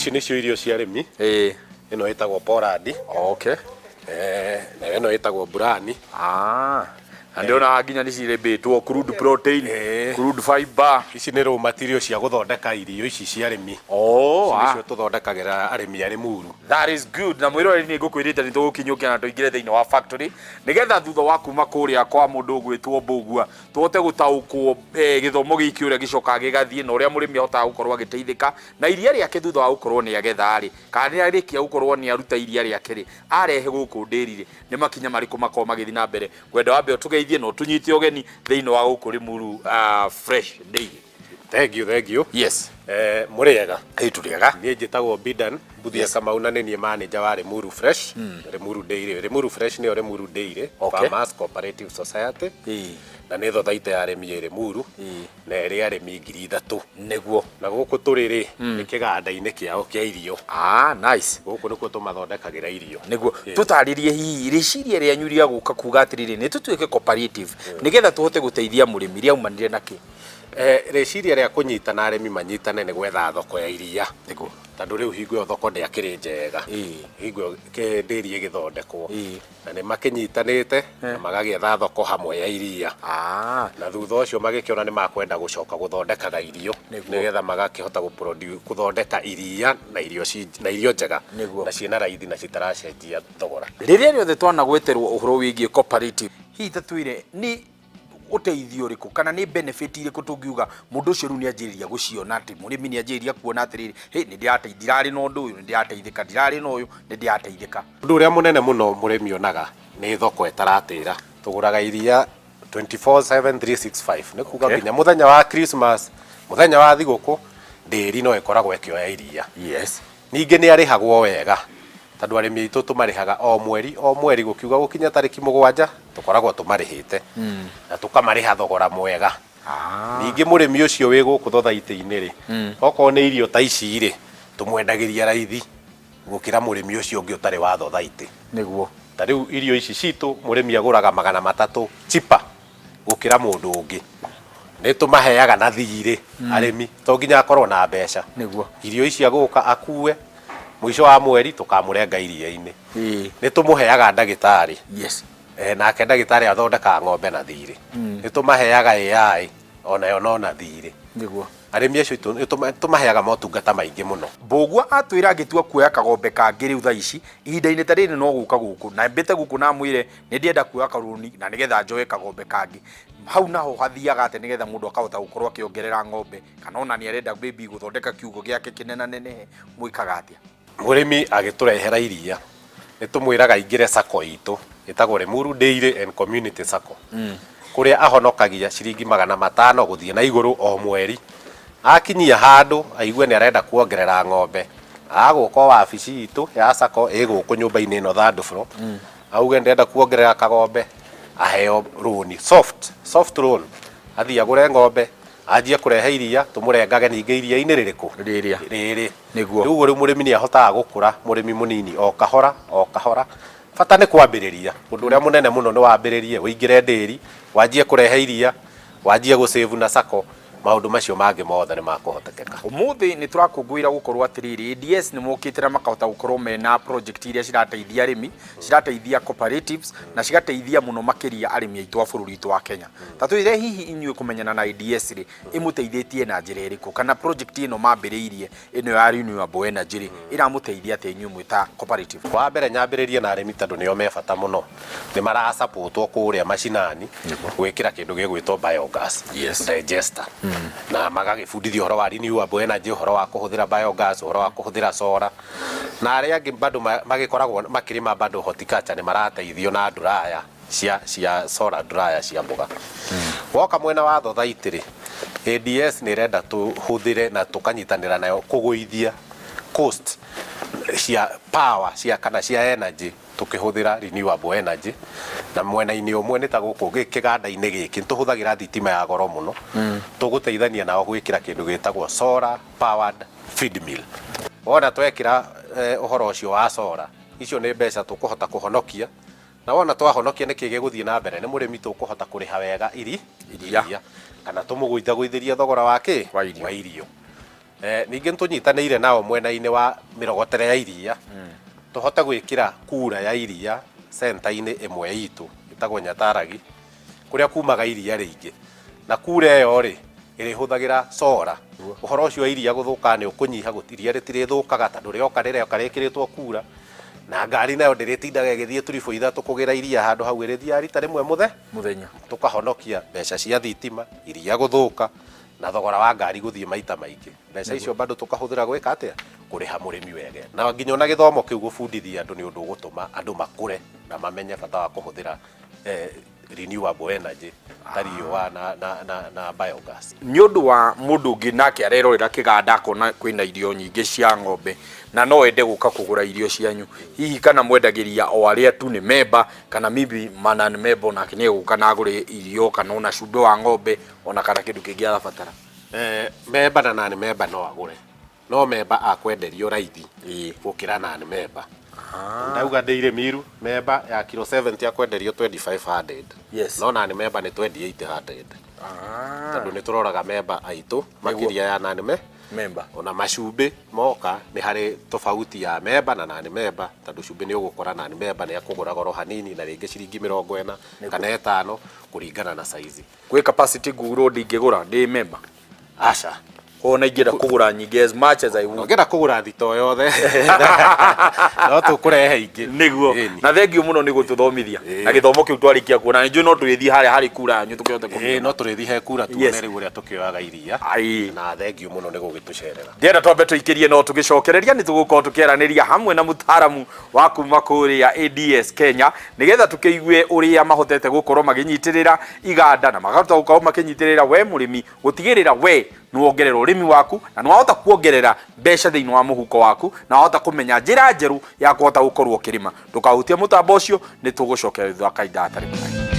Ici nĩcio irio cia arĩmi. Ĩno ĩtagwo Poland. Nayo ĩno ĩtagwo Burani. Ah. Na ndĩrona nginya nĩ cirĩmbĩtwo crude protein, crude fiber. Ici nĩ raw material cia gũthondeka irio ici cia arĩmi. Oh, Ici ah. nĩcio tũthondekagĩra arĩmi a Limuru. That is good. Na mwĩroreri nĩ ngũkwĩrĩte nĩ tũgũkinyũkia na tũingĩre thĩinĩ wa factory nĩgetha thutha wa kuma kũrĩa kwa mũndũ ũgwĩtwo Mbũgua tũhote gũtaũkwo gĩthomo gĩkĩ ũrĩa gĩcokaga gĩgathiĩ na ũrĩa mũrĩmi ahotaga gũkorwo agĩteithĩka na iria rĩake thutha wa gũkorwo nĩ agetha rĩ, kana nĩ arĩkia gũkorwo nĩ aruta iria rĩake rĩ, arehe gũkũ ndĩri rĩ, nĩ makinya marĩkũ makoragwo magĩthiĩ na mbere. Ngwenda wambe ũtũgeithie na ũtũnyite ũgeni thĩinĩ wa gũkũ Limuru Fresh Dairy. Thank you, thank you. Yes. Mũrĩega? Ĩ tũrĩega. Niĩ njĩtagwo Bidan Mbuthia Kamau na nĩ niĩ manager wa Limuru Fresh, Limuru Dairy. Limuru Fresh nĩyo Limuru Dairy Farmers Cooperative Society. Na nĩ thothaitĩ ya arĩmi ĩ Limuru na ĩrĩ arĩmi 3000. Na gũkũ tũrĩ rĩ, nĩ kĩganda-inĩ kĩao kĩa irio. Ah, nice. Gũkũ nĩkuo tũmathondekagĩra irio. Nĩguo. Tũtarĩrie hihi rĩciria rĩanyu rĩa gũka kuga atĩrĩrĩ, nĩ tũtuĩke cooperative nĩgetha tũhote gũteithia mũrĩmi rĩaumanire na kĩ? Rĩciria rĩa kũnyitana arĩmi manyitane nĩ gwetha thoko ya iria. Tondũ rĩu hingo ĩyo thoko ndĩakĩrĩ njega. Hingo ĩyo ndĩri ĩgĩthondekwo. Na nĩ makĩnyitanĩte na magagĩetha thoko hamwe ya iria. Na thutha ũcio magĩkĩona nĩ makwenda gũcoka gũthondekaga irio nĩgetha magakĩhota gũthondeka iria na irio na irio njega na ciĩna raithi na citaracenjia thogora. Rĩrĩa rĩothe twanagweterwo ũhoro wĩgiĩ cooperative, hihi ta twĩre nĩ ũteithio ũrĩkũ kana nĩ benefit irĩkũ tũngiuga mũndũ ũcio rĩu nĩ anjĩrĩria gũciona, atĩ mũrĩmi nĩ anjĩrĩria kuona atĩrĩrĩ, hĩ, nĩ ndĩrateithĩka, ndirarĩ na ũndũ ũyũ, nĩ ndĩrateithĩka, ndirarĩ na ũyũ, nĩ ndĩrateithĩka. Ũndũ ũrĩa mũnene mũno mũrĩmi onaga nĩ thoko ĩtaratĩra. Tũgũraga iria 24/7 365 nĩ kuga nginya mũthenya wa Christmas, mũthenya wa thigũkũ, ndĩri no ĩkoragwo ĩkĩoya iria. Ningĩ nĩ arĩhagwo wega tondũ arĩmi aitũ tũmarĩhaga o mweri o mweri, gũkiuga gũkinya tarĩki 7 tũkoragwo tũmarĩhĩte na tũkamarĩha thogora mwega. Ningĩ mũrĩmi ũcio wĩ gũkũ thothaitĩ-inĩ rĩ, okorwo nĩ irio ta ici rĩ, tũmwendagĩria raithi gũkĩra mũrĩmi ũcio ũngĩ ũtarĩ wa thothaitĩ. Ta rĩu irio ici citũ mũrĩmi agũraga 300 cheaper gũkĩra mũndũ ũngĩ. Nĩ tũmaheaga na thirĩ arĩmi, to nginya akorwo na mbeca. Irio ici agũka akue, mũico wa mweri tũkamũrenga iria-inĩ. Nĩ tũmũheaga ndagĩtarĩ. Nake ndagĩtarĩ athondekaga ng'ombe na thirĩ. Nĩ tũmaheaga AI, onayo no na thirĩ. Arĩmi acio aitũ nĩ tũmaheaga motungata maingĩ mũno. Mbũgua atwĩra angĩtua kuoya kagombe kangĩ rĩu thaa ici, ihinda-inĩ ta rĩrĩ no gũka gũkũ, na mbĩte gũkũ na amwĩre nĩ ndĩrenda kuoya karũni na nĩgetha njoe kagombe kangĩ. Hau naho hathiaga atĩa nĩgetha mũndũ akahota gũkorwo akĩongerera ng'ombe, kana ona nĩ arenda maybe gũthondeka kiugũ gĩake kĩnenanenehe, mwĩkaga atĩa? Mũrĩmi agĩtũrehera iria, nĩ tũmwĩraga aingĩre sacco itũ ĩtagwo Limuru Dairy and Community Sacco, kũrĩa ahonokagia ciringi 500 gũthiĩ na igũrũ o mweri. Akinyia handũ aigue nĩ arenda kuongerera ng'ombe, agũka o wabici itũ ya sacco ĩ gũkũ nyũmba-inĩ ĩno third floor, auge ndĩrenda kuongerera kagombe, aheo rũni, soft, soft loan, athiĩ agũre ng'ombe, anjie kũrehe iria, tũmũrengage ningĩ iria-inĩ rĩrĩkũ? Rĩrĩa. Rĩrĩ. Rĩu ũguo rĩu mũrĩmi nĩ ahotaga gũkũra, mũrĩmi mũnini o kahora, o kahora. Bata nĩ kwambĩrĩria, ũndũ ũrĩa mũnene mũno nĩ wambĩrĩrie, ũingĩre ndĩri, wanjie kũrehe iria, wanjie gũ save na sacco, maũndũ macio mangĩ mothe nĩ makũhotekeka. Ũmũthĩ nĩ tũrakũngũĩra gũkorwo atĩrĩrĩ, ADS nĩ mokĩte na makahota gũkorwo mena project iria cirateithia arĩmi, cirateithia cooperatives na cigateithia mũno makĩria arĩmi aitũ a bũrũri witũ wa Kenya. Ta twĩre hihi inyuĩ kũmenyana na ADS rĩ, ĩmũteithĩtie na njĩra ĩrĩkũ? Kana project ĩno mambĩrĩirie ĩno ya renewable energy rĩ, ĩramũteithia atĩa inyuĩ mwĩ ta cooperative? Wa mbere nyambĩrĩrie na arĩmi tondũ nĩo me bata mũno. Nĩ mara support wo kũrĩa macinani gwĩkĩra kĩndũ gĩgwĩtwo biogas digester na magagĩbundithio ũhoro wa renewable energy, ũhoro wa kũhũthĩra biogas, ũhoro wa kũhũthĩra solar na arĩa angĩ bado magĩkoragwo makĩrĩma bado horticulture nĩ marateithio na dryer cia solar dryer cia mboga. Woka mwena wa thothaitĩ rĩ, ADS nĩ ĩrenda tũhũthĩre na tũkanyitanĩra nayo kũgũithia cost cia power cia kana cia energy tũkĩhũthĩra renewable energy na mwena-inĩ ũmwe nĩ ta gũkũ kĩganda-inĩ gĩkĩ nĩ tũhũthagĩra thitima ya goro mũno, tũgũteithania nao gwĩkĩra kĩndũ gĩtagwo solar powered feed mill. Wona twekĩra ũhoro ũcio wa solar, icio nĩ mbeca tũkũhota kũhonokia na wona twahonokia nĩkĩ gĩgũthiĩ na mbere nĩ mũrĩmi tũkũhota kũrĩha wega Iria. Iria kana tũmũgũithagũithĩrie thogora wa kĩ? Wa irio. Wa irio. Ningĩ nĩtũnyitanĩire nao mwena-inĩ wa mĩrogotere ya iria, tũhote gwĩkĩra kura ya iria center-inĩ ĩmwe itũ ĩtagwo Nyataragi, kũrĩa kumaga iria rĩingĩ. Na kura ĩyo rĩ, ĩrĩhũthagĩra solar. Ũhoro ũcio wa iria gũthũka nĩ ũkũnyiha, iria rĩtirĩthũkaga tondũ rĩoka rĩroka rĩkĩrĩtwo kura, na ngari nayo ndĩrĩtindaga ĩgĩthiĩ turibũ ithatũ kũgĩra iria handũ hau, ĩrĩthiaga rita rĩmwe mũthenya. Tũkahonokia mbeca cia thitima, iria gũthũka, na thogora wa ngari gũthiĩ maita maingĩ. Mbeca icio bado tũkahũthĩra gwĩka atĩa? Kũrĩha mũrĩmi wega. Na nginya ona gĩthomo kĩu gũbundithia andũ nĩ ũndũ ũgũtũma andũ makũre na mamenye bata wa kũhũthĩra renewable energy ta riũa na biogas. Nĩ ũndũ wa mũndũ ũngĩ nake arerorera kĩganda akona kwĩna irio nyingĩ cia ng'ombe na no ende gũka kũgũra irio cianyu, hihi kana mwendagĩria o arĩa tu nĩ memba kana maybe manan memba onake nĩ egũka na agũre irio kana ona cumbĩ wa ng'ombe ona kana kĩndũ kĩngĩ arabatara? Memba na non memba no agũre, no memba akwenderio raithi gũkĩra non memba. Ndauga Dairy Meal memba ya kilo 70 akwenderio 2500. No non memba nĩ 2800. Tondũ nĩ tũroraga memba aitũ makĩria ya non memba. Ona macumbĩ moka nĩ harĩ tofauti ya memba na non memba, tondũ cumbĩ nĩ ũgũkora non memba nĩ akũgũra goro hanini na rĩngĩ ciringi 40 kana 5 kũringana na size. Gwĩ capacity ngũgũrwo ndingĩgũra ndĩ memba? Aca. Ona ingĩenda kũgũra nyingĩ as much as I want. Ũngĩenda kũgũra thito yothe no tũkũrehe ingĩ. Nĩguo. Na thengiũ mũno nĩ gũtũthomithia. Na gĩthomo kĩu twarĩkia kuona nĩ njũĩ no tũrĩthiĩ harĩa harĩ kura yanyu tũkĩhote kũmenya. No tũrĩthiĩ he kura tuone rĩu ũrĩa tũkĩoyaga iria. Na thengiũ mũno nĩ gũgĩtũcerera. Ndĩrenda twambe tũikĩrie no tũgĩcokereria nĩ tũgũkorwo tũkĩaranĩria hamwe na mũtaaramu wa kuma kũrĩa ADS Kenya nĩgetha tũkĩigue ũrĩa mahotete gũkorwo magĩnyitĩrĩra iganda na makahota gũkorwo makĩnyitĩrĩra we mũrĩmi gũtigĩrĩra we nĩwongerera ũrĩmi waku na nĩwahota kuongerera mbeca thĩinĩ wa mũhuko waku na wahota kũmenya njĩra njerũ ya kũhota gũkorwo ũkĩrĩma. Ndũkahutie mũtambo ũcio, nĩ tũgũcokera thutha wa kahinda gatarĩ kũraihu.